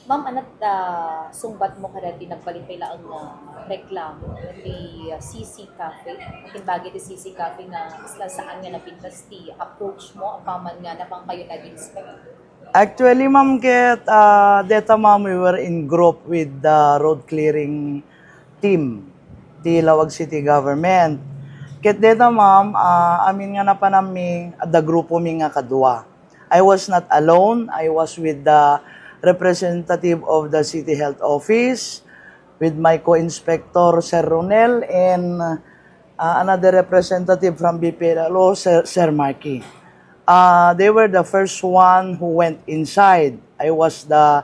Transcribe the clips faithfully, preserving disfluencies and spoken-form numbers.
Ma'am, ania ti sungbat mo kada ti nagbalin pay laeng nga reklamo ti, ah, C C Cafe? Akin bagay ti C C Cafe nga kasla saan nga napintas ti approach mo apaman nga napankayo nag-inspect? Actually, ma'am, ket, ah, deta, ma'am, we were in group with the road clearing team ti Laoag City Government. Ket deta, ma'am, ah, amin nga napanammi, adda grupomi nga kadua. I was not alone. I was with the representative of the City Health Office, with my co-inspector, Sir Ronel, and, uh, another representative from B P L O, Sir, Sir Marky. Uh, they were the first one who went inside. I was the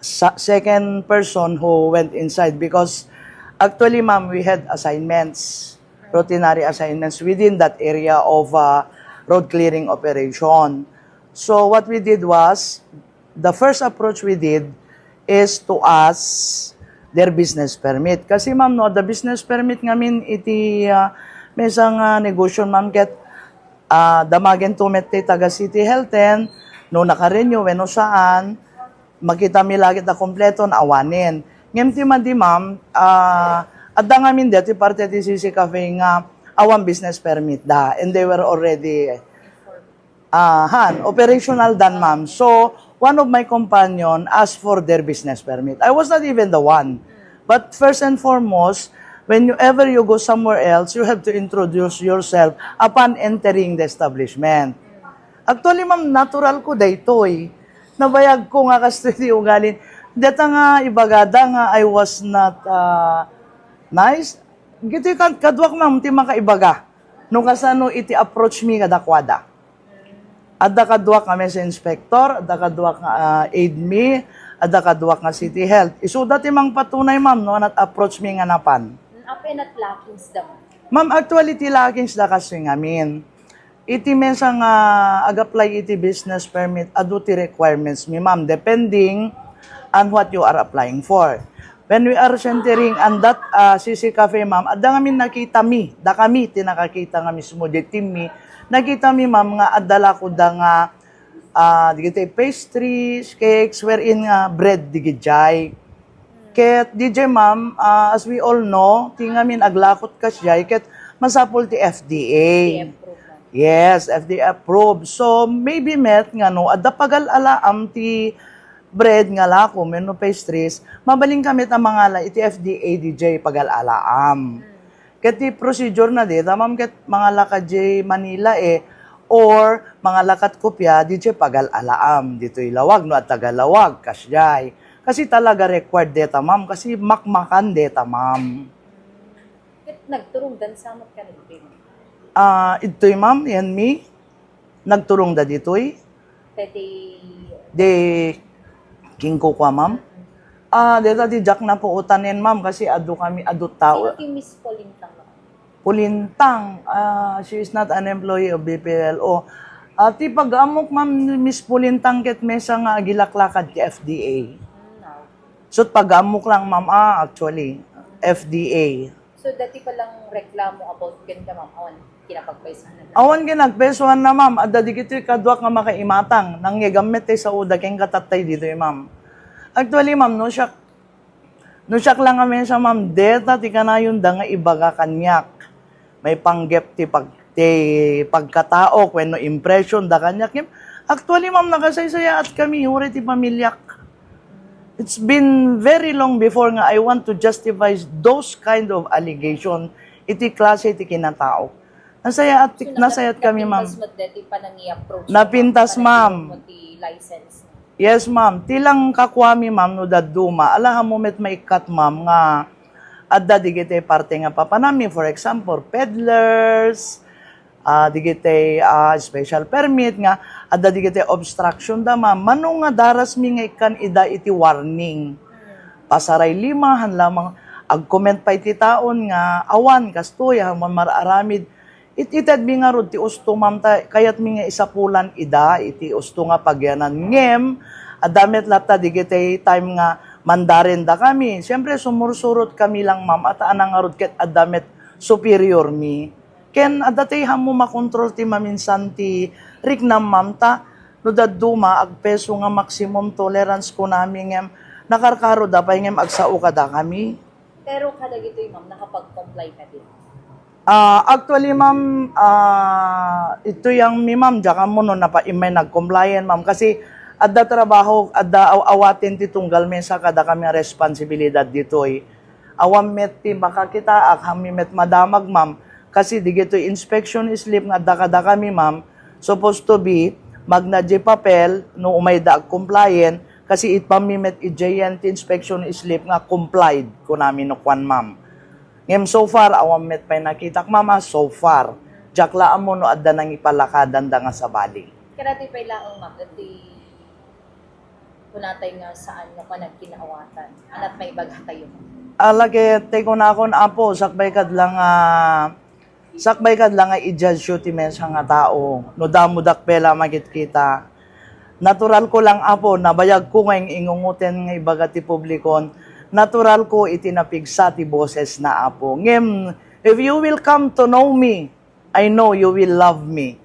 sa- second person who went inside because actually, ma'am, we had assignments, routinary assignments within that area of, uh, road clearing operation. So what we did was, the first approach we did is to ask their business permit. Kasi, ma'am, no, the business permit ngamin iti, ah, maysa nga negosyo, ma'am, ket, ah, damagen to met ti taga City Health ten, no naka-renew wenno saan, makitami la ket a kompleto, awanen. Ngem ti madi, ma'am, ah, adda ngamin deti parte ti C C Cafe nga awan business permit da, and they were already, ah, han, operational dan, ma'am. So, one of my companion asked for their business permit. I was not even the one. But first and foremost, whenever you go somewhere else, you have to introduce yourself upon entering the establishment. Actually, ma'am, natural ko daytoy. Nabayag ko nga kastoy ti ugalin. Deta nga ibagada nga I was not, ah, nice. Ditoy kad-, kaduak, ma'am, ti makaibaga no kasano iti approach mi kadakuada. Adda kaduak nga mesa inspector, adda kaduak nga, ah, aide mi, adda kaduak nga city health. Isuda ti mangpatunay, ma'am, no, anat approach mi nga napan. Mm, apay anat lackings da, ma'am? Ma'am, actually, ti lackings da kastoy ngamin. Iti mesa nga ag-apply iti business permit, adu ti requirements mi, ma'am, depending on what you are applying for. When we are centering on that, ah, C C Cafe, ma'am, adda ngamin nakita mi, dakami ti nakakita nga mismo, di team mi, nakita mi, ma'am, nga adda la kuda nga, ah, digiti pastries, cakes, wherein nga bread digijay. Ket D J, ma'am, ah, as we all know, ti ngamin aglakot kasjay, ket masapul ti F D A. F D A approved, ma'am. Yes, F D A approved. So, maybe met nga no, adda pagal-alaam ti bread nga lakom wenno pastries, mabalin kami ta mangala iti F D A D J pagal-alaam. Hmm. Ket ti procedure na dita, ma'am, ket mangala ka di Manila, eh, or mangala kat kopia di pagal-alaam ditoy Laoag, no, at taga Laoag, kasjay. Kasi talaga required dita, ma'am, kasi makmakan dita, ma'am. Ket nagturong dan sa met ka nagpin? Ah, idtoy, ma'am, yan mi. Nagturong da ditoy. Deti Di, king kukua, ma'am? Ah, deta ti diak napuotanen, ma'am, kasi adu kami, adu tao. Sino ti Miss Polintang, ma'am? Polintang, ah, she is not an employee of B P L O. Ah, ti pag-ammok, ma'am, ni Miss Polintang ket mesa nga agilaklakad ti F D A. Hmm, no. So, pag-ammok lang, ma'am, ah, actually, F D A. So, dati palang reklamo about kanta, ma'am, awan kinapagpaysuan na? Awan kinagpaysuan na, ma'am. Adda digitoy kaduak nga makaimatang. Nangyegam met ti saoda ken katattay ditoy, ma'am. Actually, ma'am, no siak, no siak lang nga mensa, ma'am, deta ti kanayonda nga ibaga kaniak. Maipanggep ti pag-, ti pagkataok wenno impression da kaniak. Ngem, actually, ma'am, nakasaysayaat kami, uray ti pamiliak. It's been very long before nga I want to justify those kind of allegation iti klase ti kinataok. Nasayaat, so, naka-, nasayaat kami, ma'am. Napintas met deti panangi-approach mo, ma'am? Napintas, ma'am. Panangi-approach mo ti license? Yes, ma'am. Ti lang kakuami, ma'am, no dadduma, alahammo met maikkat, ma'am, nga adda digiti parte nga papanami, for example, peddlers, ah, digiti, ah, special permit nga adda digiti obstruction da, ma'am. Mano nga darasmi nga ikkan ida iti warning? Pasaray lima, han lamang agcomment pay ti taon nga awan kastoy, awan mar-aramid. It-itedmi ngarud ti usto, ma'am, ta kayatmi nga isapulan ida iti usto nga pagyanan. Ngem, adda met latta digiti time nga mandarendakami. Siyempre, sumursurot kami lang, ma'am, at ana ngarud ket adda met superior mi. Ken adda ti hammo makontrol ti maminsan ti riknam, ma'am, ta no dadduma, agpeso nga maximum tolerance kunami, ngem Nakarkaro da pay ngem agsao kadakami. Pero kadagitoy, ma'am, nakapag-comply kadi? Ah, actually, ma'am, ah, itoy ang mi, ma'am, diak ammo no napa-, immay nag-compliant, ma'am, kasi adda trabaho, adda aw-, awaten ti tunggal mesa kadakami a responsibilidad ditoy. Awan met ti makakitaak, haanmi met madamag, ma'am, kasi digitoy inspection slip nga adda kadakami, ma'am, supposed to be, magna diay papel no umayda ag-compliant, kasi ipammi met idiayen ti inspection slip nga complied, kunami no kuan, ma'am. Ngem so far, awan met pay nakitak, ma'am, ah, so far. Diak la ammo no adda nangipalakadanda nga sabali. Kadatoy pay laeng, ma'am, iti kunatay nga saan nga panagkinaawatan. Aniat maibagatayo, ma'am? Ala ket ti kunakon, Apo, sakbay kad la nga, sakbay kad la nga i-judge-yo ti maysa nga tao. No damodak pay la makitkita. Natural ko lang, Apo, nabayag ko nga ing-ingungoten nga ibaga ti publikon. Natural ko iti napigsa ti bosesna, Apo. Ngem, if you will come to know me, I know you will love me.